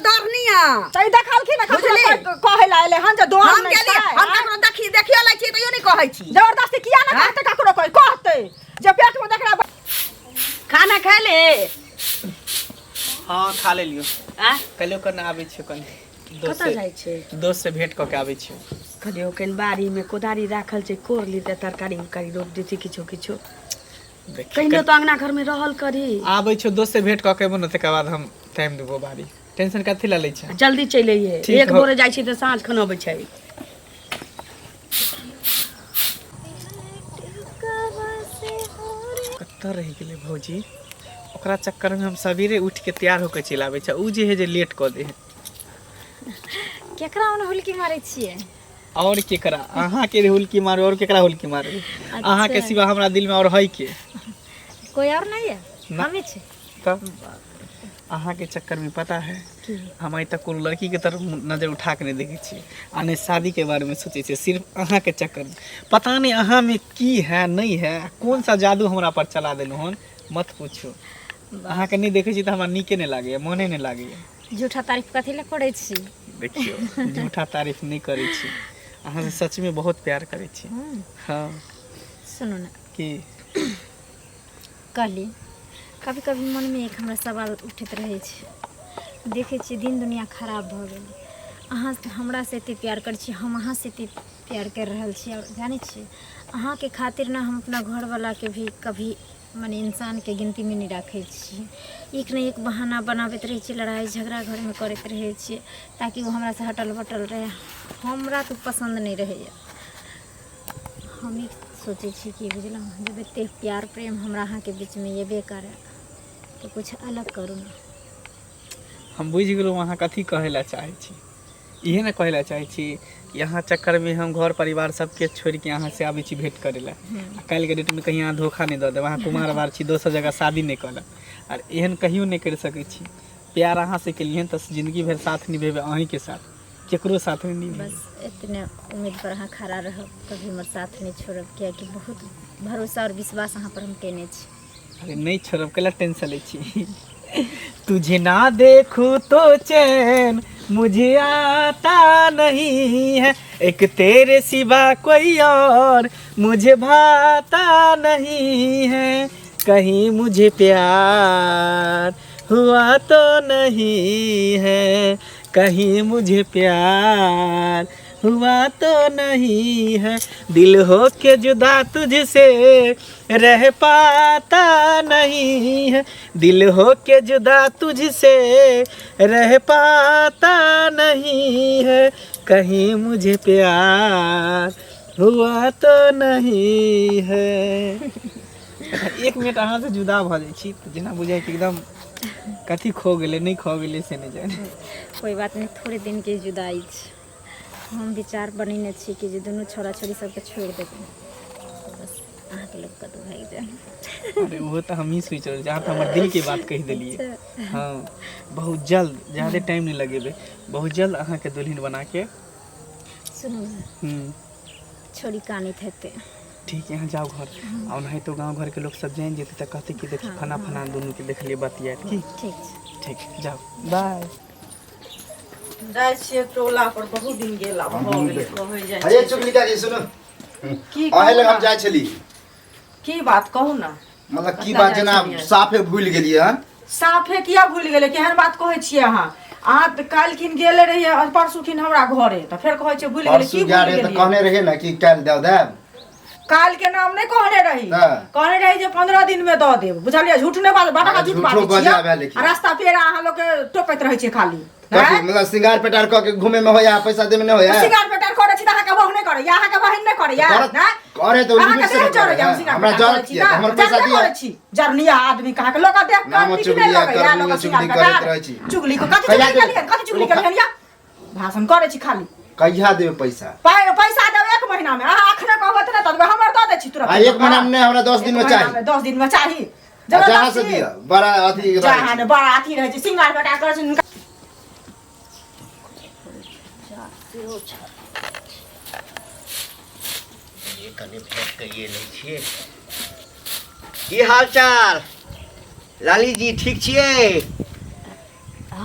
दरनिया। तऽ ई देखलखिन ने ककरो। बुझली? कहै लए एलै हन जे डर हम नहि गेलियै, छै। हम ककरो देखी देखियो लै छी तैयो नहि कहै छी। जबरदस्ती किया ने कहतै? ककरो कोइ कहतै जे पेटमे देखरा। खाना खा ले। हँ, खा लेलियो। आ कहियो कने आबै छियो कनि दोस्त कतऽ से। जाइ छै? दोस्त से भेंट कऽ के आबै छियो। कहलियै कनि बाड़ीमे कोदारी राखल छै, कोड़ लीते, तरकारी उरकारी रोपि देती, किछो किछो। देखी। कहिनो तऽ अङ्गना घरमे रहल करी। आबै छियो, दोस्त से भेंट कऽ के एबो ने, तकर बाद हम टाइम देबो बाड़ी। टेंशन कथी लए लै छै? जल्दी चलि अइहे। ठीक एक हौ। भोरे जाइ छी तऽ साँझ खन अबै छै। कतऽ रहि गेलै भौजी? ओकरा चक्करमे हम सवेरे उठि के तैयार होके चलि आबै छै, उ जे है जे लेट कऽ दे है। केकरा ओने हुलकी मारै छियै? और केकरा? अहाँके हुलकी मारू, और केकरा हुलकी मारू? अहाँके सिवा हमरा दिलमे और है के? कोई और नहीं है? ना। हमी छी। तऽ अहाँके चक्करमे पता है, हम आइ तक कोनो लड़कीके तरफ नजर उठा के नहि देखै छियै आ नहि शादीके बारेमे सोचै छियै, सिर्फ अहाँके चक्करमे। पता नहि अहाँमे की है, नहि है, कोन सा जादू हमरा पर चला देलहुँ हन, मत पूछू। अहाँके नहि देखै छी तऽ हमरा नीके नहि लागैए, मोने नहि लागैए। झूठा तारीफ कथी लए करै छी? देखियौ, झूठा तारीफ नहि करै छी, अहाँसँ सचमे बहुत प्यार करै छी। हँ। सुनू ने। की? कहली, कभी कभी मनमे एक हमरा सवाल उठैत रहै छै। देखै छियै दिन दुनिया खराब भऽ गेलै। अहाँ हमरासँ एते प्यार करै छी, हम अहाँसँ एते प्यार करि रहल छी, आओर जानै छियै, अहाँके खातिर ने हम अपना घरवलाके भी कभी मने इंसानके गिनतीमे नहि राखै छियै। एक ने एक बहाना बनाबैत रहै छियै, लड़ाइ झगड़ा घरमे करैत रहै छियै, ताकि ओ हमरासँ हटल बटल रहै। हमरा तऽ पसन्द नहि रहैए। हम ई सोचै छी कि बुझलहुँ, जब एतेक प्यार प्रेम हमरा अहाँके बीचमे एबे करए तऽ किछु अलग करू ने। हम बुझि गेलहुँ अहाँ कथी कहै लए चाहै छी। इहे ने कहै लए चाहै छी कि अहाँ चक्करमे हम घर परिवार सबके छोड़िके अहाँ से आबै छी भेंट करै लए, आ काल्हिके डेटमे कहीं अहाँ धोखा नहि दऽ देब, अहाँ कुमार बार छी, दोसर जगह शादी नहि कऽ लेब। आर एहन कहियो नहि करि सकै छी। प्यार अहाँ से केलियै हन तऽ जिन्दगी भरि साथ निभेबै अहीँके साथ, केकरो साथ नहि निभेबै। बस एतने उम्मीद पर अहाँ खड़ा रहब, कभी हमर साथ नहि छोड़ब, कियाकि बहुत भरोसा और विश्वास अहाँ पर हम केने छी। अरे नहीं छोड़ब, कैला टेंशन लै छी? तुझे ना देखूं तो चैन मुझे आता नहीं है, एक तेरे सिवा कोई और मुझे भाता नहीं है, कहीं मुझे प्यार हुआ तो नहीं है, कहीं मुझे प्यार हुआ तो नहीं है, दिल हो के जुदा तुझसे रह पाता नहीं है, दिल हो के जुदा तुझसे रह पाता नहीं है, कहीं मुझे प्यार हुआ तो नहीं है। एक मिनट अहाँ से जुदा भऽ जाइ छी तऽ जेना बुझाइ कि एकदम कथी खो गेलै, नहि खो गेलै से नहि जानि। कोई बात नहीं, थोड़े दिन के जुदाई छै। हम विचार बनेने छी कि जे दुनू छोरा छोरी सबके छोड़ि देबै, बस अहाँके लोक कतहु भागि जाय। अरे ओहो तऽ हमही सोचि रहल छी, अहाँ तऽ हमर दिलके बात कहि देलियै। हँ, बहुत जल्द, ज्यादे टाइम नहि लगेबै, बहुत जल्द अहाँके दुल्हन बनाके। सुनू ने। छोरी कानैत हेतै। ठीक है, अहाँ जाउ घर, आ ओनाहितो गाँव घरके लोक सब जानि जेतै तऽ कहतै कि देखी फना फना दुनूके देखलियै बतियाइत। की? ठीक छै। ठीक, जाउ, बाय। जाइ छियै टोला पर, बहुत दिन गेला भऽ गेलै, कहै जाइ। अरे चुगली काकी, सुनू। की? अहे लग कहू हम ने। जाइ छली। की बात, कहू ने। मतलब की कतऽ बात जाइ जेना छलियै? साफे भूलि गेलियै हन। साफे किया भूलि गेलै? केहन बात कहै छियै अहाँ? अहाँ तऽ काल्हिखिन गेले रहियै, परसूखिन हमरा घरे, तऽ फेर कहै छियै भूलि गेलै। परसू की गेल भूलि रहियै तऽ गेलियै? कहने रहियै ने कि काल्हि दऽ देब। काल्हि के नाम नहि कहने रही। हँ। कहने रही जे 15 दिन में दऽ देब, बुझलियै? झूठ नहि बाज, बड़ा अरे झूठ झूठो बाजै बजाबै छियै। लेकिन। आ रास्ता पेड़ा अहाँ लोग के टोकैत रहै छियै खाली। कथी? आँय? मतलब श्रृंगार पेटार कऽ के घूमे में होया, पैसा देमे नहि होया? श्रृंगार पेटार करै छी तऽ अहाँके बहू नहि करैया, अहाँके बहिन नहि करैया? करत- आँय? करे तऽ अहाँके लिमिट से देह ने जरैया, करे, हम श्रृंगार हमरा पेटार जरत करै छी किया? ना? हमर पैसा जरबे दिअ। करै छी। जरनिया आदमी कहाँ के लोक देख नाम कऽ नीक नहि चुगलिया लगैया करनिया, लोक चुगली श्रृंगार करैत पेटार। रहै छी। चुगली को कथी? कहिया चुगली देबै? केलियन? कथी चुगली केलियन? या भाषण करै छी खाली। कहिया देबै पैसा? पैसा देब एक महीना में। अहाँ अखने कहबै तऽ नहि दऽ देबै, हमर दऽ दै छी तुरंत। आ एक महीना में नहि, हमरा 10 दिन में एक महीना चाही। में, 10 दिन में चाही। आ जहाँ से जबरदस्ती। दिअ, बड़ा अथी रहै जहाँ छै। ने बड़ा अथी रहै छै, श्रृंगार पेटार करै छै हुनका। कनि भेंट करिए लै छियै। की हाल चाल लाली जी, ठीक छियै?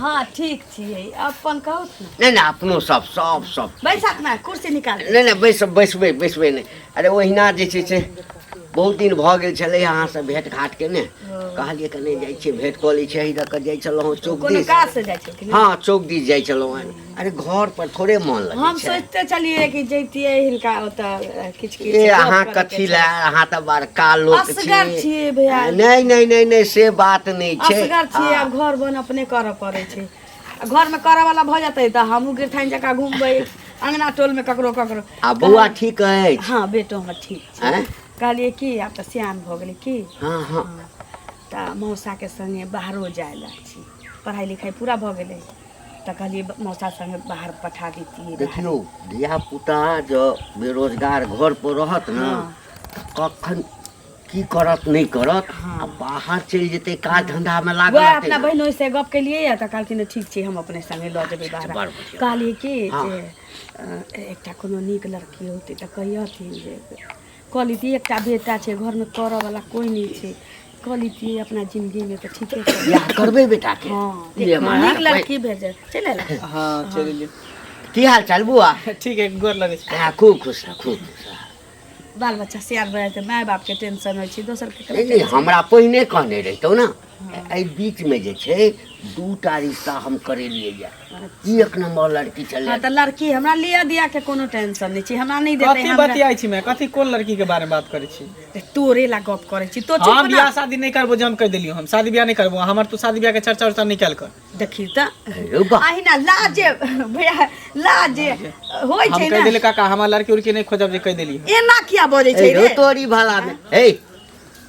हाँ ठीक छियै, अपन कहू ने। नहि नहि, अपनो सब सब सब। बैसक ने, कुर्सी निकाल। नहि नहि, बैसबै बैसबै नहि। अरे ओहिना जे छै से बहुत दिन भऽ गेल छलै अहाँसँ भेँट घाँट केने, कहलियै कने जाइ छियै भेँट कऽ लै छियै। एहि दऽ कऽ जाइ छलहुँ हँ चौक कोनो दिस। काज से जाइ छलखिन? हँ, चौक दिस जाइ छलहुँ हँ। अरे घर पर थोड़े मन लगै हम छै। सोचिते छलियै कि जैतियै हिनका ओतऽ किछु किछु ए गप अहाँ करैके कथी छै। लए, अहाँ तऽ बड़का लोक असगर छी। छियै भैया। नहि नहि नहि नहि, से बात नहि छै। असगर छियै, आब घर बन अपने करऽ पड़ै छै। आ घरमे करऽ वाला भऽ जेतै तऽ हमहूँ गिरथाइन जकाँ घुमबै अङ्गना टोलमे ककरो ककरो। आ बौआ ठीक अछि? हँ, बेटो हमर ठीक छै। आँय? कहलियै कि आब तऽ सियान भऽ गेलै की। हँ हँ। तऽ मौसाके संगे बाहरो जाय लए छी, पढ़ाइ लिखाइ पूरा भऽ गेलै तऽ कहलियै मौसा संगे बाहर पठा दैतियै। देखियौ, धियापुता जँ बेरोजगार घर पर रहत ने तऽ कखन की करत नहि करत, आ बाहर चलि जेतै काज धंधामे लागल वएह रहतै अपना ने। बहिन से गप केलियै या तऽ कहलखिन ठीक छै, हम अपने संगे लऽ जेबै बाहर। बड़ बढ़िआँ। कहलियै कि हँ। जे एकटा कोनो नीक लड़की होतै तऽ कहियथिन जे कऽ लैतियै। एकटा बेटा छै, घरमे करऽ वाला कोइ नहि छै, कऽ लैतियै अपना जिंदगीमे तऽ ठीके छै। बियाह करबै बेटाके? हँ। ले महाराज, नीक लड़की भेज चलि अयला। हँ, चलि एलियै। की हाल चाल बुआ? ठीक है, गोर लगै छै। हँ, खूब खुश रह, खूब खुश रह। बाल बच्चा सियान भऽ जाइ छै, माय बापके टेंशन होइ छै, दोसरके नहि नहि, हमरा पहिने कहने रहितौ ने। एहि बीचमे जे छै दूटा रिश्ता हम करेलियै यऽ, एक नम्बर लड़की छलै। हँ, तऽ लड़की हमरा लिअ दिया के कोनो टेंशन नहि छै, हमरा नहि देतै कथी हमरा। बतियाइ छी मैं? कथी कोन लड़की के बारे में बात करै छी? तोरे ला गप करै छी तो। हम चुप ना। बियाह शादी नहि करबो, जे हम कहि देलियौ, हम शादी बियाह नहि करबो। हमर तू शादी बियाह के चर्चा उर्चा नहि कयल कर। देखी तऽ रौ बा। अहिना लाजे भैया, लाजे होइ हम छै कहि ने। देली काका, हमर लड़की उड़की नहि खोजब, जे कहि देली। एना किया बजै छै ए रौ रे? तोरी भला में, हे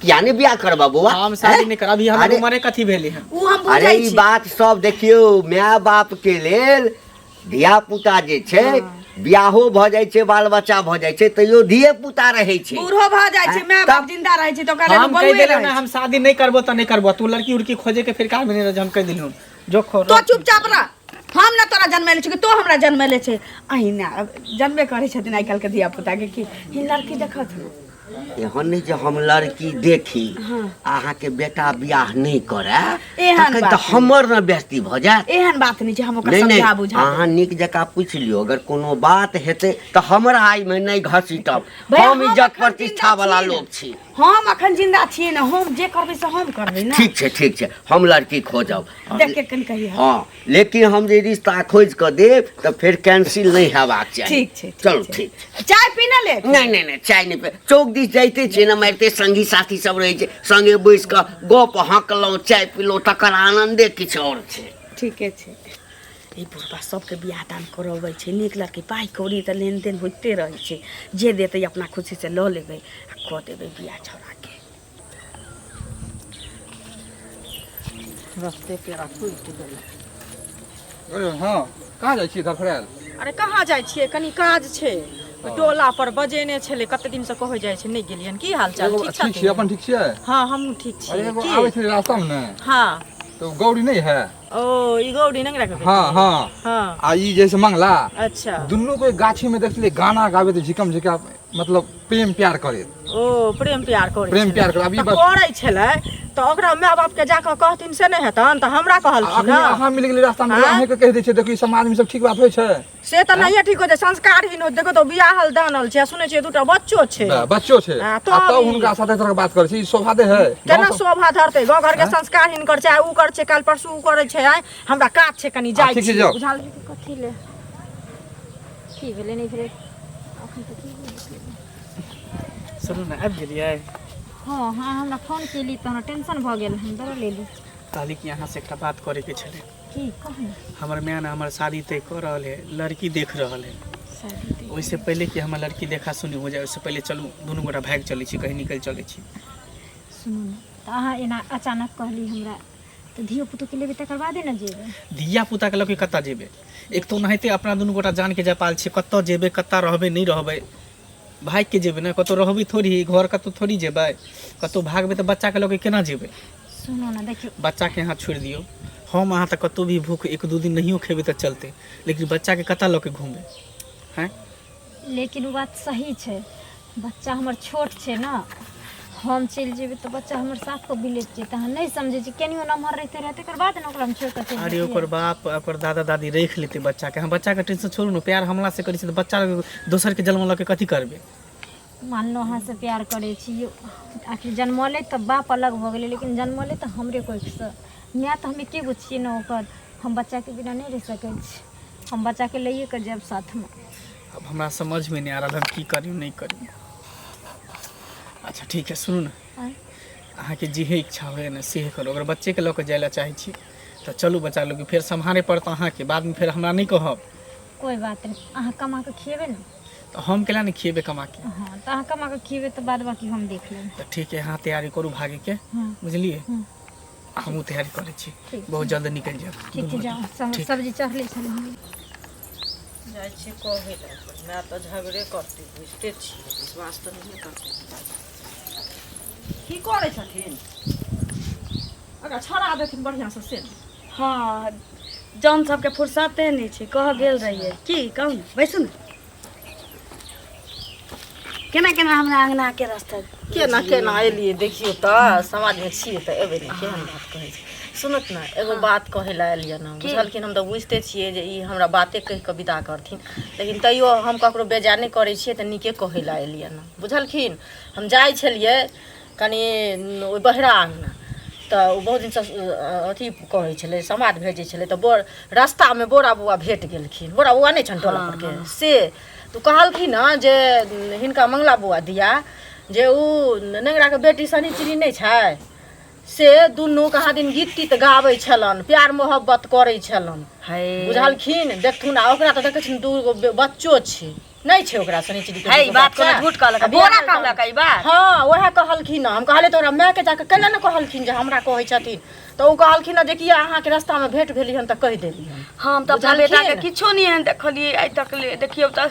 किया नहि बियाह करबा बौआ? हम शादी नहि करब अभी, हमर अरे- उमरे कथी भेलै हन? ओ हम अरे बुझै ई छी। बात सब देखियौ, माय बाप के लेल धिया पुता जे छै, बियाहो भऽ जाइ छै, बाल बच्चा भऽ जाइ छै, तैयो धिये पुता रहै छै। बूढ़ो भऽ जाइ छै, माय बाप जिंदा रहै छै तऽ ओकरा लेल हम कहि बौए देलियौ रहै ने, छै। हम शादी नहि करबो तऽ नहि करबो। तू लड़की उड़की खोजे के फिर में नहि रह, हम कहि देलियौ जो खो। तो चुपचाप रह। हम ने तोरा जन्मेले छी कि तो हमरा जन्मेले छै? अहिना जन्मे करै छथिन आइ काल्हिके धिया पुताके कि ही लड़की देखत ने। एहन नहि जे हम लड़की देखी, अहाँके बेटा बियाह नहि करे, एहन तखन बात तऽ नहि। हमर ने बेइज्जती भऽ जायत। एहन बात नहि छै, हम ओकरा नहि नहि, समझा बुझा देबै। अहाँ नीक जकाँ पूछि लियौ, अगर कोनो बात हेतै तऽ हमरा एहिमे नहि घसीटब। भैया, हम इज्जत एखन प्रतिष्ठा जिन्दा वाला छियै ने। लोक छी। हम अखन जिंदा छियै ने, हम जे करबै से हम करबै ने। ठीक छै, ठीक छै, हम लड़की खोजब। देख के कनि कहियै। हँ, लेकिन हम जे रिश्ता खोजि कऽ देब तऽ फेर कैंसिल नहि हेबाक चाही। ठीक छै, ठीक चलू छै। ठीक छै। चाय पीने ले। नहि नहि नहि, चाय नहि पी। चौक दिस जाइते छियै ने, मारिते संगी साथी सब रहै छै, संगे बैस कऽ गप हँकलहुँ, चाय पीलहुँ, तकर आनन्दे किछु आओर छै। ठीके छै। ई बुढ़बा सबके बियाह दान करबै छै, नीक लड़की, पाइ कौड़ी तऽ लेनदेन होइते रहै छै। जे देतै अपना खुशीसँ लऽ लेबै आ कऽ देबै बियाह छौड़ाके। रस्ते पेड़ा टूटि गेलै। अरे हँ, कहाँ जाइ छियै धरफड़ायल? अरे कहाँ जाइ छियै, कनी काज छै। ओहि टोला पर बजेने छलै, कते दिनसँ कहै जाइ छै, नहि गेलियनि। की हाल चाल? एगो ठीक ठीक छियै? छथिन? अपन ठीक छियै? हँ, हमहूँ ठीक अरे छियै। एगो की आबै छलै रास्तामे ने, हँ, तऽ गौरी नहि है? ओ ई गौरी नंगरा के बेटी? हँ हँ। हँ। आ ई जैसे मंगला, अच्छा, दुनू के गाछी में देखलियै गाना गाबैत, झिकम झिका, मतलब प्रेम प्यार करैत। ओ प्रेम प्यार करै प्रेम छलै। प्यार करै, आब ई तऽ बात- करै छलै तऽ ओकरा माय बाप के जाकऽ कहथिन से नहि हेतनि? तऽ हमरा कहलखिन अखनी ने। अहाँ मिल गेलै रास्तामे, आँय? अहाँके कहि दै छियै। देखियौ, ई समाजमे सब ठीक बात होइ छै? से तऽ नहिये ठीक होइ छै, संस्कारहीन होइ। देखो तऽ बियाहल दानल छै आ सुनै छियै दूटा बच्चो छै। बच्चो छै। आ आ तब तब ई- हुनका साथे तरह के बात करै छै, ई शोभा दे है? केना गाँव सब- शोभा धरतै? गाँव घर के संस्कारहीन कर छै, आ ऊ कर छै, काल्हि परसू ऊ करै छै। आइ हमरा काज छै, कनि जाइ ठीक छै, छी। जाउ। बुझल? कथी ले, की भेलै नहि भेलै, अखन तऽ की भेलै? सुनू ने, आबि गेलियै? हँ हँ, हमरा फोन केली तऽ हमरा टेंशन भऽ गेल, हम दौड़ लेली। कहली कि अहाँसँ एकटा बात करैके छलै। की कहू ने। हमर माय ने हमर शादी तय कऽ रहल है, लड़की देख रहल है। शादी तय? ओहिसँ पहिले कि हमर लड़की देखा सुनी हो जाए, ओहिसँ पहिले चलू, दुनू गोटा भागि चलै छी, कहीं निकलि चलै छी। सुनू ने, तऽ अहाँ एना अचानक कहली हमरा, तऽ धियो पुतोके लेबै तकर बादे ने जेबै। धिया पुताके लऽ के कतऽ जेबै? एक तऽ ओनाहिते अपना दुनू गोटा जानके जापाल छै, कतऽ जेबै, कतऽ रहबै, नहि रहबै, भागि के जेबै ने, कतहु रहबै थोड़ी, घर कतहु थोड़ी जेबै, कतहु भागबै तऽ बच्चाके लऽ के केना जेबै? सुनू ने, देखियौ। बच्चाके अहाँ छोड़ि दियौ, हम अहाँ तऽ कतहु भी भूख एक दू दिन नहियो खेबै तऽ चलतै, लेकिन बच्चाके कतऽ लऽ के घुमबै हैं? लेकिन ओ बात सही छै, बच्चा हमर छोट छै ने। हम चलि जेबै तऽ बच्चा हमर साफ कऽ बिलटि जेतै। अहाँ नहि समझै छी, केनियो नमहर रहिते रहतै तकर बाद ने ओकरा हम छोड़ि कऽ चलि अरे जैतियै। ओकर बाप आ ओकर दादा दादी राखि लेतै बच्चाके। हम बच्चाके टेंशन छोड़ू ने, प्यार हमरासँ करै छै तऽ बच्चा दोसरके जन्म लऽ कऽ कथी करबै? मानलहुँ अहाँसँ प्यार करै छी, आखिर जनमलै तऽ बाप अलग भऽ गेलै, लेकिन जनमलै तऽ हमरे कोखिसँ। माय तऽ हम एके गो छियै ने ओकर। हम बच्चाके बिना नहि रहि सकै छी, हम बच्चाके लैए कऽ जायब साथमे। अब हमरा समझमे नहि आ रहल हम की करी नहि करी। अच्छा ठीक है, सुनू ने, अहाँके जेहे इच्छा होइए ने सेहे करू। अगर बच्चेके लऽ कऽ जाय लए चाहै छी तऽ चलू बच्चा लऽ कऽ, फेर सम्हारे पड़त अहाँके, बादमे फेर हमरा नहि कहब। कोइ बात नहि, अहाँ कमा कऽ खिएबै ने। तऽ हम केना नहि खिएबै कमा के? हँ, तऽ अहाँ कमा कऽ खिएबै तऽ बाद बाकी हम देख लेबै। तऽ ठीक है, अहाँ तैयारी करू भागैके। हँ। बुझलियै? हँ। हमहूँ तैयारी करै छी। ठीक छै। बहुत जल्द निकलि जायब। ठीक छै, जाउ। ठीक। सब्जी चढ़ले छलै हम। जाइ छियै कहै लए, माय तऽ झगड़े करतै, बुझिते छियै, विश्वास तऽ नहिए करतै। की करै छथिन? ओकरा छड़ा देथिन बढ़िआँसँ से ने। हँ, जन सबके फुर्सते नहि छै। कह गेल रहियै की कहू ने, बैसू ने। केना केना हमरा अङ्गनाके रास्ता केना केना एलियै? देखियौ तऽ, समाजमे छियै तऽ एबै ने? केहन बात कहै छै? सुनत ने, एगो बात कहै लए एलियै ने। बुझलखिन, हम तऽ बुझिते छियै जे ई हमरा बाते कहि कऽ विदा करथिन, लेकिन तैयो हम ककरो बेजाय नहि करै छियै, तऽ नीके कहै लए एलियै ने। बुझलखिन, हम जाइ छलियै कनि ओहि बहिरा अङ्गना, तऽ ओ बहुत दिनसँ अथी कहै छलै, समाद भेजै छलै, तऽ बोर रस्तामे बोरा बौआ भेट गेलखिन। बोरा बौआ नहि छनि टोला परके? से तऽ कहलखिन हँ जे हिनका मंगला बौआ दिया जे ओ नेंगराके बेटी सनी चिनी नहि छै, से दुनू कहाँ दिन गीत तीत गाबै छलनि, प्यार मोहब्बत करै छलनि। बुझलखिन, देखथुन, आ ओकरा तऽ देखै छियनि दू गो बच्चो छै, नहि छै ओकरा सनी चिनी के? है दूगो बात बच्चा। कोनो झूठ कहलक? आ बोरा बियाह कहलक ई बात? हँ, उएह कहलखिन। हम कहलियै तोरा मायके जाकऽ केना ने कहलखिन जे हमरा कहै छथिन, तऽ ओ कहलखिन जे कि अहाँके रस्तामे भेंट भेली हन तऽ कहि देली हन। हम तऽ अपना बेटाके बुझलखिन? किछो नहि एहन देखलियै आइ तक ले, देखियौ तऽ।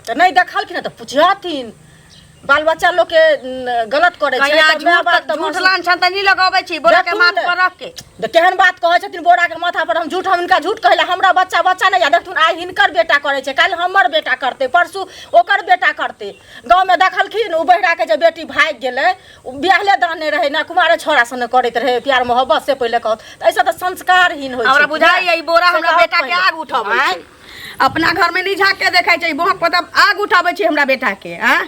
तऽ नहि देखलखिन तऽ पुछथिन। बाल बच्चा लोकके गलत करै छै कहिया तऽ माय झूठ बाप तऽ झूठ महसूस- लांछन तऽ नहि लगबै छी बोरा के देखू माथ ने। पर रख के। तऽ केहन बात कहै छथिन, बोराके माथा पर हम झूठ, हम हिनका झूठ कहै लए हमरा बच्चा बच्चा नहि। देखथुन, आइ हिनकर बेटा करै छै, काल्हि हमर बेटा करतै, परसू ओकर बेटा करतै। गाँवमे देखलखिन, ओ बहिराके जे बेटी भागि गेलै, ओ बियाहले दान नहि रहै ने, कुमारे छोड़ा से ने करैत रहै प्यार मोहब्बत, से पहिले कहत। तऽ एहिसँ तऽ संस्कारहीन होइ छै हमरा कि बुझाइए नहि? ई बोरा से हमरा कहत बेटा के पहिले। आग उठबै आँय? छै। अपना घर में नहीं झाँक के देखै छै, बोहक पता आग उठाबै छै हमरा बेटा के। आँ,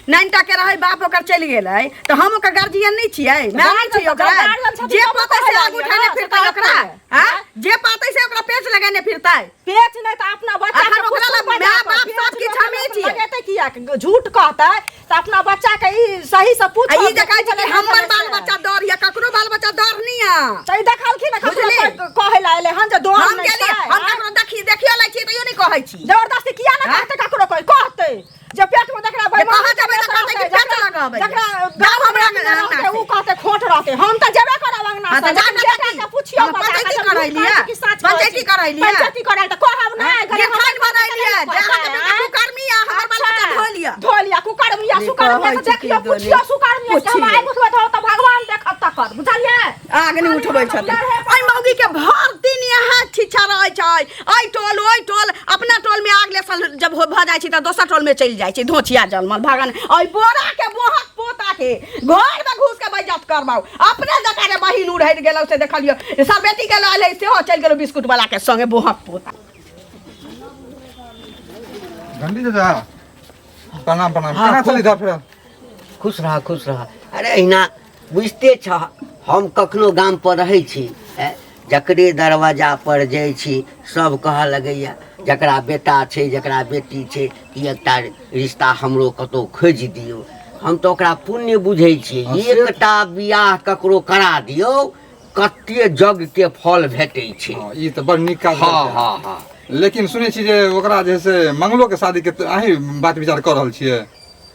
नाइनटा के रहै, बाप ओकर चलि गेलै, तऽ हम ओकर गार्जियन नहि छियै? माय नहि छियै ओकरा? गार्जियन छथिन जे तब पातै से कहै आग लागियै उठेने ने, फिरतै से ओकरा? कहत। आँ, जे पातै से ओकरा पेच लगेने फिरतै? पेच नहि तऽ अपना बच्चा अखन ओकरा लग माय बाप सब किछु हमे छियै। लगेतै किया? झूठ कहतै तऽ अपना बच्चा के ई सही से पूछ। आ ई जे कहै छै कि हमर बाल बच्चा डर यऽ, ककरो बाल बच्चा डर नहि यऽ। तऽ ई देखलखिन ने, ककरो बुझली? कहै लए एलै हन जे डर हम नहि गेलियै छै, हम आँय? ककरो देखी देखियो लै छियै तैयो नहि कहै छी। जबरदस्ती किया ने कहतै? ककरो कोई कहतै जे पेट में जकरा जे बेमारी कहाँ जेबै तऽ कहतै कि पेट लगाबै। जकरा जाउ हमरा अंगना अंगना रहतै, से। उ कहतै खोट रहतै। हम तऽ जेबे करब अंगना हाँ, से, तऽ जा लेकिन ने बेटा बेटी। के पुछियौ हम बच्चा पंचायती के, करैलियै। झूठ कहै छी कि सच कहै पंचायती छी? करैलियै। पंचायती करैलियै तऽ कहब नहि। गिरथान बनैलियै जे अहाँके बेटा कुकर्मी यऽ, हमर बाल बच्चा धो लिअ। धो लिअ, कुकर्मी या सुकर्मी कहै तऽ छी देखियौ, की पुछियौ सुकर्मी के। हम पुछियौ। आइ उठबै तऽ भगवान देखत तकर, बुझलियै? आग नहि उठबै छथिन। एहि मौगी के भर दिन इएह छिछा रहै छै, एहि टोल ओहि टोल। अपना टोल में आग लेसल जब भऽ जाइ छै तऽ दोसर टोल में चलि जाइ छै। धोछिया जलमल भगवान, एहि बोरा के बोहक पोता के घर में घुस के बेइज्जत करबाउ। अपने जकाँ रे बहिन उड़हरि गेलौ से देखलियौ, सब बेटी के लऽ एलै, सेहो चलि गेलौ बिस्कुट वाला के संगे, बोहक पोता। घंटी चाचा, प्रणाम प्रणाम। केना चली इधर फिर? खुश रह, खुश रह। अरे अहिना बुझिते छह, हम कखनो गाम पर रहै छी, जकरे दरवाजा पर जाइ छी सब कहऽ लगैया, जकरा बेटा छै, जकरा बेटी छै, कि एकटा रिश्ता हमरो कतहु खोजि दियौ। हम तऽ ओकरा पुण्य बुझै छियै। हँ, से- एकटा बियाह ककरो करा दियौ, कते जग के फल भेटै छै। हँ, ई तऽ बड़ नीक काज हँ। करै छै। हँ हँ। लेकिन सुनै छी जे ओकरा जे है से मंगलो के शादी के तऽ अहीं बात विचार कऽ रहल छियै?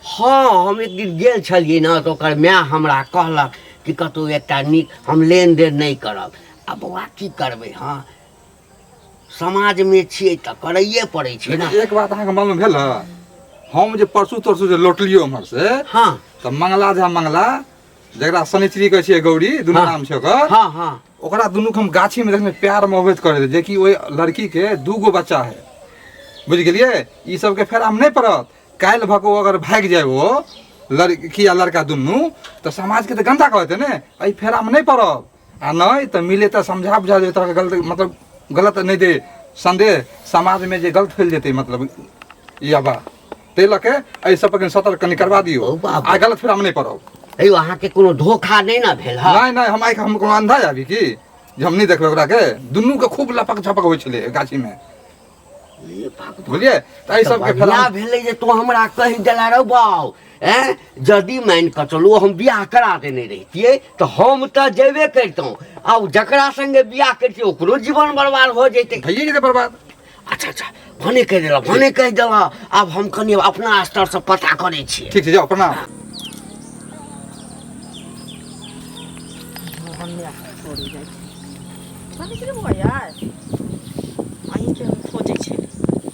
हँ, हम एक दिन गेल छलियै ने, तऽ ओकर माय हमरा कहलक कि कतहु एकटा नीक, हम लेनदेन नहि करब। आ बौआ, की करबै? हँ, समाजमे छियै तऽ करैए पड़ै छै ने। लेकिन एक बात अहाँके मालूम भेल है? हम जे परसू तरसू जे लौटलियो उम्हर से, हँ, तऽ मंगला झा, मंगला जकरा शनिचरी कहै छियै, गौरी दुनू हँ। नाम छै ओकर। हँ हँ। ओकरा दुनू के हम गाछी में देखने प्यार मोहब्बत करे रहे, जेकि ओहि लड़की के दू गो बच्चा है। बुझि गेलियै? ई सबके फेर हम नहि पड़त। काल्हि भऽ कऽ ओ अगर भागि जाय, ओ लड़की आ लड़का दुनू तऽ समाजके तऽ गन्दा कहते ने। एहि फेरामे नहि पड़ब आ नहि तऽ मिले तऽ समझा बुझा देबै तरहके गलत, मतलब गलत नहि दे संदेह समाजमे जे गलत फैल जेतै, मतलब ई बात ताहि लऽ के एहि सब पर कनि सतर्क कनि करवा दियौ ओ बाबू। आ गलत फेरामे नहि पड़ब। हे अहाँके कोनो धोखा नहि ने भेल हँ? नहि नहि, हम आइ हम कोनो अंधा आबी की जे हम नहि देखबै ओकरा के? दुनू के खूब लपक झपक होइ छलै गाछीमे, बुझलियै? तऽ एहि सबके बढ़िया भेलै जे तू हमरा कहि देला रौ बाउ। एँ यदि मानि कऽ चलू हम बियाह करा देने रहितियै तऽ हम तऽ जेबे करितहुँ, आ जकरा संगे बियाह करितियै ओकरो जीवन बर्बाद भऽ जैतै। भइए जेतै बर्बाद। अच्छा अच्छा, भने कहि देलह, भने कहि देलह। आब हम कनि अपना स्तरसँ पता करै छियै। ठीक छै, जाउ, प्रणाम। अहीँके हम खोजै छली,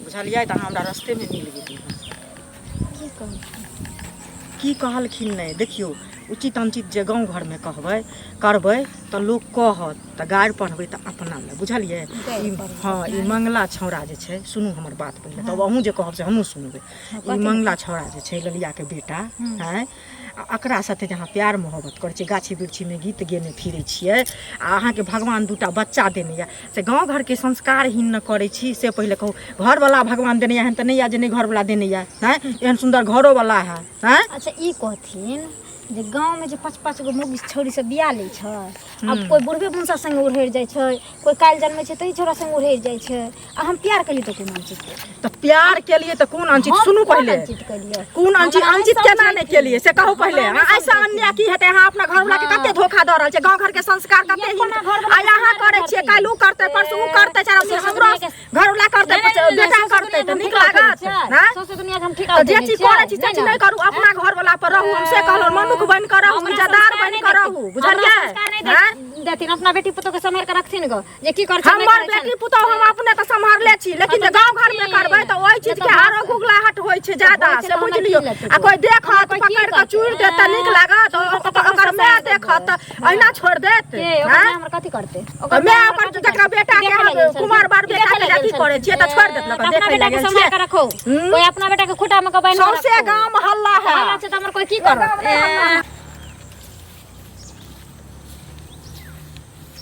बुझलियै? तऽ अहाँ हमरा रस्तेमे मिल गेली। की कहू? की कहलखिन? नहि, देखियौ, उचित अनुचित जे गाँव घरमे कहबै करबै तऽ लोक कहत, तऽ गारि पढ़बै तऽ अपना लए, बुझलियै? ई हँ, ई मंगला छौड़ा जे छै, सुनू हमर बात पहिले, तब अहूँ जे कहब से हमहूँ सुनबै। ई मंगला छौड़ा जे छै, ललियाके बेटा आँय, आ एकरा साथे जे अहाँ प्यार मोहब्बत करै छियै, गाछी वृक्षीमे गीत गेने फिरै छियै, आ अहाँके भगवान दूटा बच्चा देने यए, से गाँव घरके संस्कारहीन ने करै छी, से पहिले कहू। घरवला भगवान देने यए, एहन तऽ नहि यए जे नहि घरवला देने यए। आँय, एहन सुन्दर घरोवला है? आँय, अच्छा, ई कहथिन जे गाँवमे जे पाँच पाँच गो मौगी छौड़ी सब बियाह लै छै, आब कोइ बुढ़बे भूसा संगे उड़हरि जाइ छै, कोइ काल्हि जन्मै छै तही छौड़ा संगे उड़हरि जाइ छै, आ हम प्यार केलियै तऽ कोन अनुचित? तऽ प्यार केलियै तऽ कोन अनुचित? हम सुनू कोन पहिले, अनुचित केलियै? कोन अनुचित? हमरा नहि अनुचित केना समझै नहि केलियै से कहू पहिले। हमरा नहि ऐसा समझै। अन्याय की हेतै? अहाँ अपना घरवला के कते धोखा दऽ रहल छै, गाँव घर के संस्कार कते अपना हीन। घरवला आइ अहाँ के करै छियै, काल्हि उ करतै, परसू उ करतै, चारि सौंसे हमरो दुनिया के- घरवला करतै, नहि, नहि, नहि, बेटा सौंसे करतै दुनिया तऽ के नीक हम ठेका लागत? उठेने छियै। हँ? सौंसे दुनिया के हम ठेका तऽ जे उठेने चीज छियै। करै छी से नहि चीज ने? नहि करू, अपना घरवला पर रहू। हम से कहलहुँ, मनुख बनि कऽ रहू, हमरा इज्जतदार संस्कार बनि नहि कऽ देथिन। रहू, हमरा बुझलियै? संस्कार नहि हँ? देथिन, अपना बेटी पुतोह के सम्हारि कऽ रखथिन गो जे की करै छै नहि हमर करै बेटी छनि। पुतोह हम अपने तऽ सम्हारले छी, लेकिन जे गाँव घर में करबै तऽ ओहि चीज के आरो गुगलाहट होइ छै ज्यादा, होइ छै से तऽ हमरा बुझि लियौ। की लेतै? आ कोइ देखत हमरा कोइ की पकड़ि कऽ करतै? चूड़ि देत तऽ नीक लागत? ओकर माय देखत तऽ अहिना छोड़ि देत? के ओकर आँय? माय हमर कथी करतै? ओकर माय ओकर जकरा बेटा के देखै अहाँ लए गेल कुमार छलखिन। बार बेटा देखै के लए अथी गेल करै छियै तऽ छोड़ि देत ने? तऽ अपना देखै बेटा लए के गेल सम्हारि छियै कऽ रखो, कोइ अपना बेटा के खूटा में के बान्हि कऽ सौंसे रखो। गाम हल्ला है। हल्ला छै तऽ हमर कोइ की करत? ए,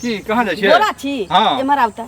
की कहाँ जाइ छियै? बोला छी। हँ। एम्हर आउ तऽ।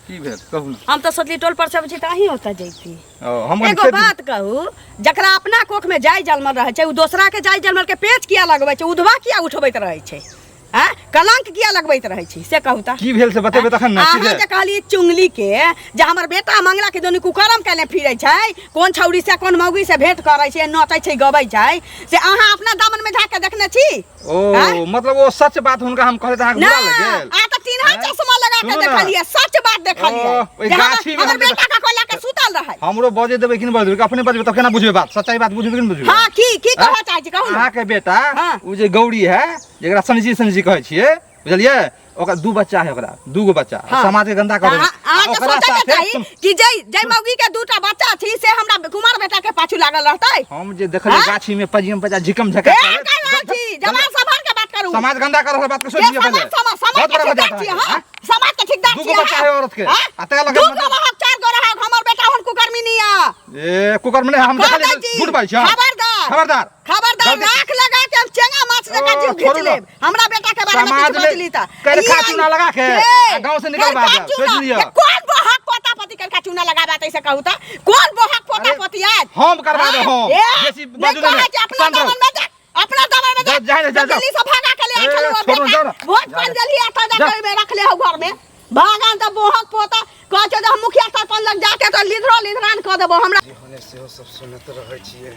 की भेल, कहू ने। हम तऽ सोचली टोल पर से अबै छी तऽ अहीं ओतऽ जैती। ओ, हम कनि एगो खेत- बात कहू, जकरा अपना कोख में जाय जलमल रहै छै, ओ दोसरा के जाय जलमल के पेच किया लगबै छै? उधवा किया उठबैत रहै छै? आँय, कलंक किया लगबैत रहै छै, से कहू तऽ। की भेल से बतेबै तखन ने। अहाँ सीधे जे कहलियै चुंगली के जे हमर बेटा मंगला के दुनू कुकरम केने फिरै छै, कोन छौड़ी से कोन मौगी से भेंट करै छै, नचै छै, गबै छै, से अहाँ अपना दामन में झाँक के देखने छी? ओ आँय? मतलब ओ सच बात हुनका हम कहले तऽ अहाँके बुरा ना लागि गेल? आ तऽ तीन हाथ चश्मा लगा के सुनू ना। देखलियै, सच बात देखलियै ओ, ओहि जे हमर- गाछी में हमर हम जे- बेटा के कोला के सुतल रहै। हमरो बजे देबै कि नहि बजे देबै? अपने बजबै तब केना बुझबै बात? सच्चाई बात बुझबै कि नहि बुझबै? हाँ, की की कहऽ चाहै छी, कहू ने। अहाँके बेटा हाँ। ओ जे गौरी है, जेकरा सनजी सनजी कहै छियै, बुझलियै? ओकरा दू बच्चा है, ओकरा दू गो बच्चा। हाँ। समाज के गंदा तऽ करे अहाँ अहाँके ओकरा सोचैके साथे चाही कि जै जै मौगी के दूटा बच्चा छी से हमरा कुमार बेटा के पाछू लागल रहतै? हम जे देखलियै हाँ? गाछी में पजियम पजा झिकम झका ए करैत, कर रहल छी, जवान संभाल के बात करू। समाज गंदा कर रहल बात के सोच के लिअ पहिले। समाज समाज समाज बहुत के बड़ा भऽ ठेकेदार जायत छी अहाँके, अहाँ हाँ? समाज के ठेकेदार दू छी गो बच्चा अहाँ? है औरत के। हाँ? आ तकरा लग दू गो मतलब- रहक, चार गो रहक, हमर बेटा हुन कुकर्मी नहीं है। ए कुकर में नहीं, हम कह देखलियै दै छी। झूठ बाजै छी अहाँ। खबरदार। खबरदार। खबरदार, गलती- राख लगा के हम चेंगा माछ जकाँ ओ, जीव घीच छोड़ू ना। लेब। हमरा बेटा के बारे में समाज किछु में बजली तऽ करखा ई- चूना लगा के के? आ गाँव से निकलवा करखा देब, चूना? सोचि लिअ। ए, कोन बोहक पोता पोती करखा चूना लगाबा तैसे कहू तऽ? कोन बोहक पोता अरे, पोती आयल? हम करवा देब, हम। ए, बेसी नहि बाजू नहि, कहै छी, अपना शांत रहू। दामन में जा, अपना दामन में जा। जा, जा, जा, जा। दिल्ली से भगा के ले आयल ए, छलहुँ छोड़ू, बेटा। जाउ ना। भोज जा, पान जा। देलियै, एतऽ जा जा। के ओहिमे रखले हौ घर में। भगवान तऽ बोहक पोता कहै छै जे हम मुखिया सरपंच लग जाके तऽ लिधरो लिधरान कऽ देबो हमरा। होने सेहो सब सुनैत रहै छियै।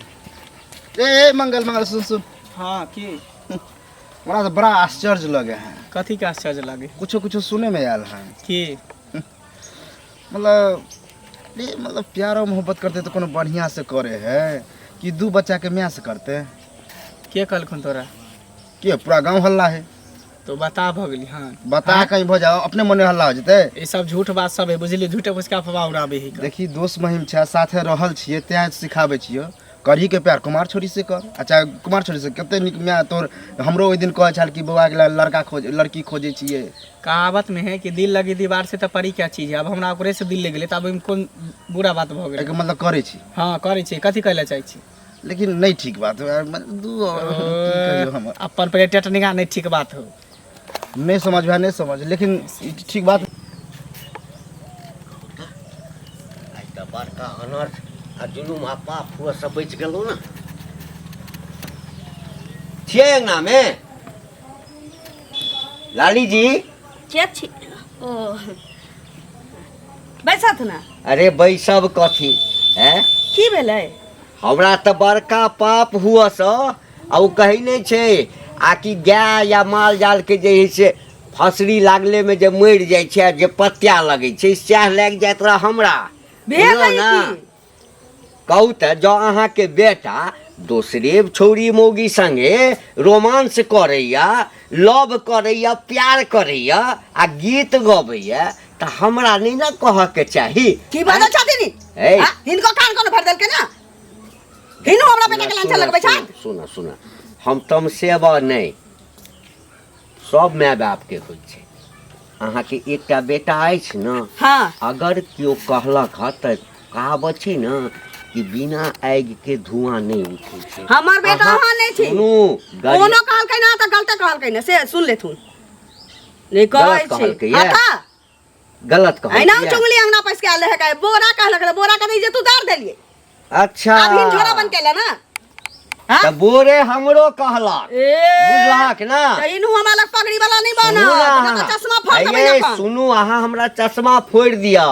ए ए मंगल मंगल, सुन सुन। हाँ, की? हमरा तऽ बड़ा आश्चर्य लगे है। कथी के आश्चर्य लागे? कुछो कुछो सुने में आयल है। की? मतलब ए मतलब प्यारो मोहब्बत करते तऽ कोनो बढ़िया से करे है कि दू बच्चा के माय से करते? के कहलखुन तोरा? के, पूरा गांव हल्ला है। तो बता भऽ गेली? हाँ। बता कहीं भऽ जाओ, अपने मने हल्ला हो जेतै। ई सब झूठ बात सब है, बुझली? झूठे फुसका अफवाह उड़ाबे है। देखी, दोस्त महिम छै, साथे रहल छियै, तें सिखाबै छियौ। करही के प्यार कुमार छोरी से कर। अच्छा, कुमार छोरी से कते नीक माय तोर। हमरो ओहि दिन कहै छल कि बौआ के लड़का खोज, लड़की खोजै छियै। कहावत में है कि दिल लगी दीवार से तो परी क्या चीज है। अब हमरा ओकरे से दिल लग गेलै तऽ अब ओहिमे कोन बुरा बात भऽ गेलै? एहिके मतलब करै छी? हाँ, करै छी। कथी कहै लए चाहै छी? लेकिन नहीं ठीक बात है, मतलब दू की कहियो हम। अपन पहिले टेटनिंगा नहीं ठीक बात हो। नहीं समझ भाई, नहीं समझ, लेकिन ई ठीक बात। आइ तऽ बड़का अनर्थ आ जुलुम आ पाप हुअ से बचि गेलहुँ ने। छियै अङ्गनामे लाली जी? के छी? ओ बैसत ना। अरे बैसब कथी हैं? की भेलै? हमरा तऽ बड़का पाप हुअ से, आ ओ कहै नहि छै आ कि गाय या माल जाल के जे हइ से फसरी लागले में जे मरि जाइ छै आ जे पत्या लगै छै, सएह लागि जाइत रह हमरा। भेलै बुझलहुँ ने? की? कहू तऽ, जँ अहाँके बेटा दोसरे छौरी मौगी संगे रोमांस करैया, लव करैया, प्यार करैया आ गीत गबैया, तऽ हमरा नहि ने कहऽके चाही? की बाजै छथिन? ए। आ, हिनको कान कोनो भरि देलकै ना? हिनो हमरा बेटा के लांछन लगबै छथि? सुन सुन, हम तमसेब नहि। सब माय बापके होइ छै। अहाँके एकटा बेटा अछि ने? हाँ। अगर केओ कहलक हँ तऽ कहावत छै ने कि बिना आगि के धुआं नहि उठै छै। हमर बेटा अहाँ नहि छी। सुनू, गरीब- कोनो कहलकै ना तऽ गलते कहलकै ने, से सुन लेथुन। नहि कहै गलत छी। कहलकै हाँ ये। तऽ गलत अहिना कहलकै। चुंगली अंगना पैस के आयल रहे, काहे बोरा कहलक रहे, बोरा के जे तू उतार देलिए। अच्छा। आब हिन झोरा बन के ना। तऽ बोरे हमरो कहलक। ए बुझलहक ना? तऽ इनू हमरा लग पगड़ी वाला नहीं सुनू बनत, ने नहि तऽ चश्मा फोड़ देबै। अये, एखन। सुनू, अहाँ हमरा चश्मा फोड़ि दिअ।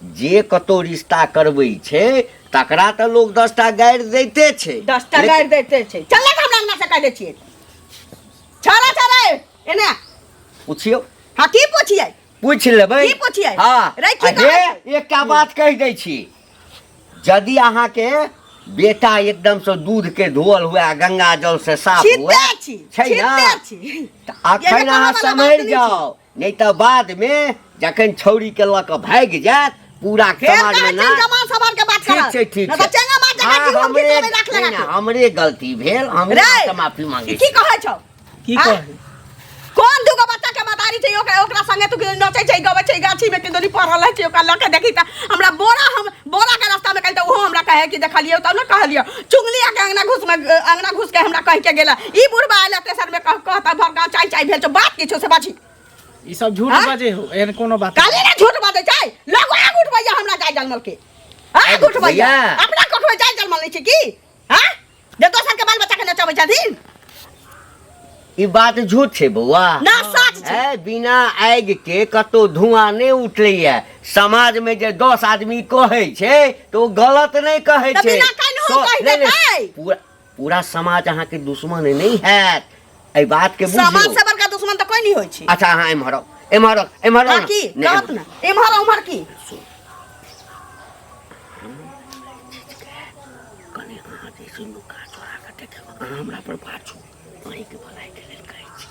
जे कतौ रिश्ता करबै छै तकरा तऽ लोक 10टा गारि दैते छै। 10टा गारि दैते छै। चल ने हमरा अंगना से, कह दै छियै। छाड़ा छाड़ा एने आ। पुछियौ। हाँ, की पुछियै? पूछि लेबै। की पुछियै? हाँ। रे, की आ कहै हे, एकटा बात कहि दै छी, यदि अहाँके बेटा एकदमसँ दूध के धोअल हुए आ गंगा जल से साफ हुए छिते छी। छै ना? छिते छी। तऽ अखन एहिमे अहाँ कहऽ वाला बात सम्हरि नहि। जाउ, नहि तऽ बादमे जखन छौड़ी के लऽ कऽ भागि जायत, पूरा फेर समाज कहै मे छियनि ना जमा सबर के बात ठीक करत। छै, ठीक नहि छै। तऽ चेंगा मार जकाँ हाँ, जीवन हमरे घिचेबै राख नहि, लगा नहि, के। हमरे गलती भेल, हम रे, अहाँसँ माफी मांगै की छी। कहै छौ? की आँ? कहै? कोन दूगो बच्चा के मदारी छै ओकरा, ओकरा संगे तू नचै छै, गबै छै, गाछी में किदनी पड़ल रहै छै, ओकरा लऽ के देखी तऽ हमरा बोरा, हम बोरा के रास्ता में कही तऽ ओहो हमरा कहे कि देखलियौ तब ने कहलियौ। चुंगली आके अंगना घुस में, अंगना घुस के हमरा कह के गेला। ई बुढ़बा आयल तेसर में, कह कहता भर गाँव चाय चाय भेल छौ। बात की छौ से बाजी। ई सब झूठ आँ? बाजे हो, एहन कोनो बात काली ने झूठ बाजै छै। लगो आग उठबैया हमरा जाय जनमल के, आग उठबैया। भैया। अपना कखनो जाय जनमल नहि छै की? हाँ, जे दोसर के बाल बच्चा के नचबै छथिन। ई बात झूठ छै बौआ? ना, सच छै। ए, बिना आगि के कतौ धुआं नहि उठलैया। समाज में जे 10 आदमी कहै छै तऽ ओ गलत नहि कहै तऽ छै। बिना कानून कहि नहि, नहि, देतै। पूरा पूरा समाज अहाँके दुश्मन नहि हैत, एहि बात के समाज बुझियौ। से बड़का दुश्मन तऽ कोई नहीं होइ छै। अच्छा, अहाँ एम्हर आउ, एम्हर आउ, एम्हर आउ हाँ ने। की नहि, कहत ने एम्हर उम्हर की? कने अहाँ जे छै नुका चोरा कऽ देखियौ, अहाँ हमरा पर बाजू, अहीँके भलाइके लेल कहै छी।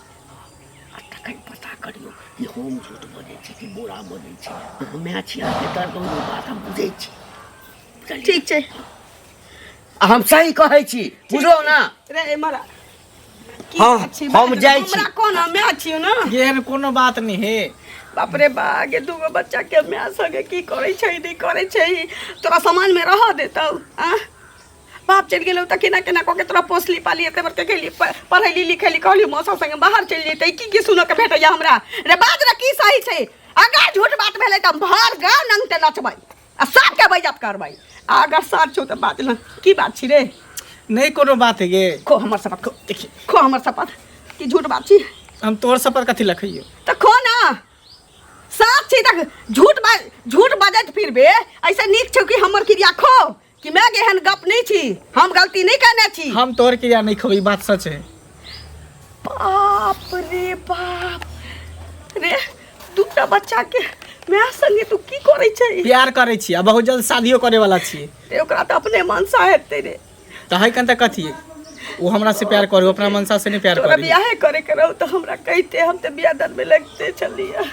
आ तखन पता करियौ कि हम झूठ बजै छी कि बोरा बजै छी। अहाँ माय छी, अहाँके दर्द होइए, बात हम बुझै छी। बुझलियै? ठीक छै। आ हम सही कहै छी, बुझलहुँ ना? रे एम्हर आ। की हाँ, छी हम बात? जाइ छी। हमरा कोन माय छियौ ने? एहन कोनो बात नहीं है। बाप रे बा, गे दूगो बच्चा के माय संगे की करै छै, नहि करै छै? तोरा समाज में रह देतौ? आ बाप चलि गेलौ तऽ केना केना कऽ के तोरा पोसली पाली, एते बड़के गेली, पढ़ैली लिखैली, कहली मौसा संगे बाहर चलि जैतै। की की सुनऽ के भेटैया हमरा? रे बाज रे, की सही छै? अगर झूठ बात भेलै तऽ भर गाँव नंगटे नचबै आ सबके बेइज्जत करबै। आ अगर सच छौ तऽ बाज ने, की बात छी रे? नहीं कोनो बात है गे। खो हमर शपथ, खो, देखिए, खो हमर शपथ कि झूठ बात छी। हम तोहर शपथ कथी लखइयो? तऽ खो ना, साफ छी तऽ झूठ बा झूठ बजैत फिरबे, ऐसे नीक छौ कि हमर क्रिया खो कि मैं एहन गप नहीं छी, हम गलती नहीं करने छी। हम तोहर क्रिया नहीं खबै, ई बात सच है। बाप रे बाप रे, दूटा बच्चा के माय संगे तू की करै छै? प्यार करै छी आ बहुत जल्द शादियो करे वाला छी। रे, ओकरा तऽ अपने मनसा हेतै रे। तऽ है कन तऽ कथी, ओ हमरा से प्यार करू, अपना मनसा से नहीं प्यार तोरा करी। बियाहे करे के रहू तऽ हमरा कहिते, हम तऽ बियाह दान में लगते छलियै।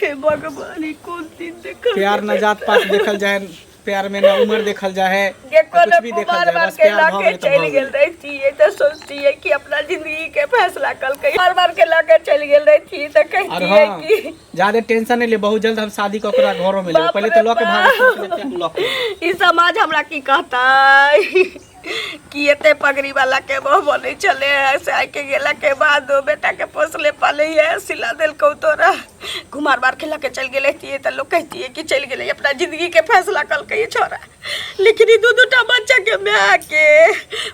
हे भगवान, ई कोन दिन देखल? प्यार न जात पात देखल जाए, प्यार में न उम्र देखल जाए है, के न कोनो कुछ भी देखल कुमार जाए, बार बस के प्यार भऽ लके गेलै तऽ चलि भऽ गेल गेलै। रहितियै तऽ सोचतियै कि अपना जिंदगी के फैसला कलकै, बार बार के लके चलि गेल रहितियै तऽ और कहितियै हाँ, कि ज्यादा टेंशन नहीं ले, बहुत जल्द हम शादी कऽ ओकरा घरों में लेबै। बाप पहले रे तऽ लऽ के बाप। भागै, ई समाज हमरा की कहतै? कि एते पगड़ी वाला के बहु बनै छलै है से आइ के गेला के बाद ओ बेटा के पोसले पाले है सिला देलकौ तोरा कुमार बार खेला के चलि गेलै तऽ लोक कहितियै कि चलि गेलै अपना जिंदगी के फैसला कलकै छोरा लेकिन ई दू दूटा बच्चा के माय के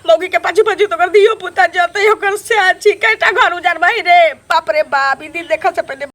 मौगी के पाछू पाछू तऽ ओकर धियो पुता जतै ओकर सएह छी कएटा घर उजाड़बही रे बाप रे बाप ई दिन देखऽ से पहिले।